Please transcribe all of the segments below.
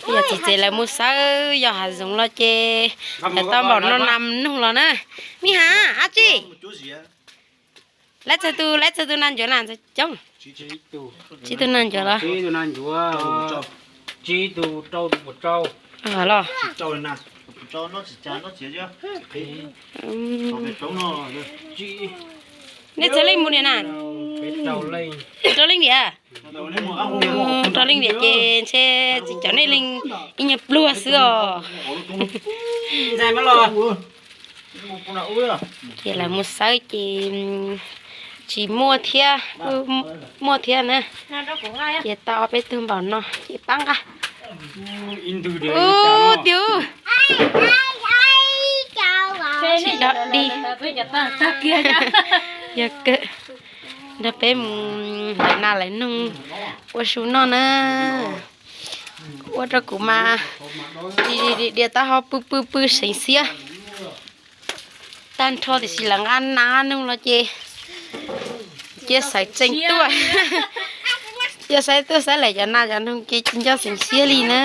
Yog txiv tsev lawv mus xawb yos hav zoov los ces lawv tau npaum no nas noog los na. Me has, ab tsi, laib txog tus, laib txog tus nas ncuav na coob. Tsib tug nas ncuav los? Tsib tug nas ncuav, tsib tug rau tus puas rau los? Nej txhua leej mus niam na? Rau leej diam. Rau leej diam ces ntshe tsis cov nej leej ib nyuag pluag xwb os. Ces lawv mus xawb ces tsis muaj thiab, muaj thiab na. Ces tau ob peb tug npaum no ces pab nqa. Ub, tiag. Tsis dog dig. Yog kawg. Nrog peb mus lawv nas lawv noog ua su noj na. Ua rau kuv mas dias taub hau pw pw pw seev xiab tag nrho tiam sis lawv nqa nas noog los ces cia xaiv tsees tuaj. Cia xaiv tuaj xaiv lawm cov nas cov noog ces tsis nco xeev xiab li na.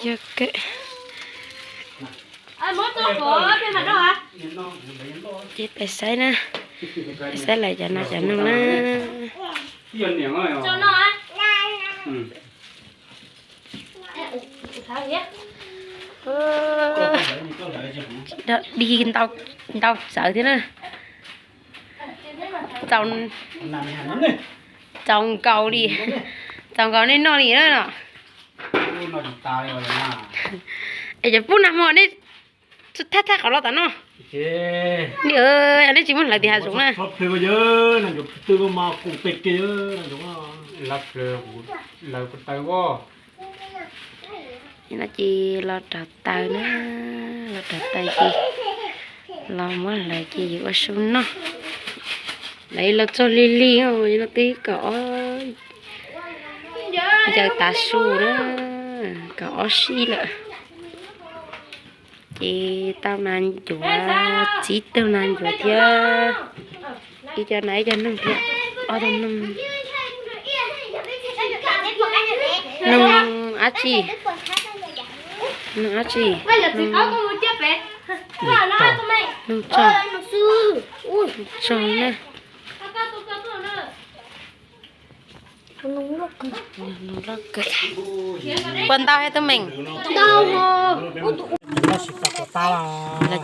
Yog kawg. Ces pais saib na, pais saib lawv cov nas cov noog na. Tsis dog dig, ntau txawv thiab na. Txaus nkaus li, txaus nkaus nej noj li na. Es cov pub nag hmo nej thaj thaj qhov los tas no. Nej tsis muab hlawv tim hav zoov na. No ces los rauv taws na, los rauv taws ces los muab hlawv ces yuav ua su noj. Lawv los txog lig lig no twb kaum ob, ncaws tav su na, kaum ob sij lawm. Ces tau nas ncuav, tsib tug nas ncuav thiab ib co nas ib co noog thiab, ob tug noog. Noog dab tsi? Noog dab tsi? Noog tsog, noog tsog na. Puas ntau thiab Tub Meem? Lawv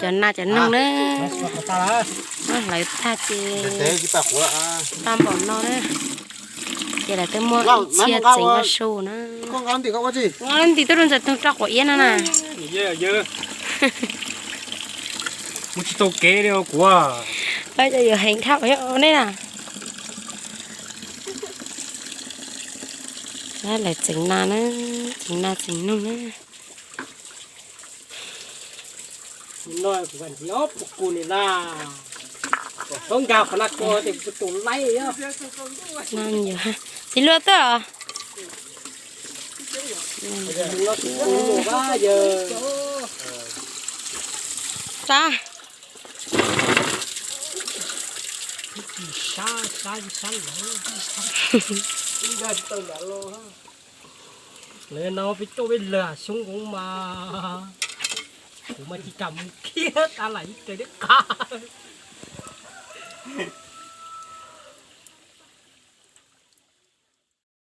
cov nas cov noog na, muab hlawv tag ces tau npaum no na, ces lawv twb muab ib txhia tsev ua su na. Nti tuaj rau ntawm tug rau quav iab no na. Mus tsis tau kev li kuv. Cov yuav heev dhau nej na. Lawv tsev nas na, tsev nas tsev noog na. Tsis luaj tuaj. Sab. Lawv no peb coj peb lawg xyoob nkoos mas kuv mas tsis kam mus kiag tas lawm ib rawg deb qab.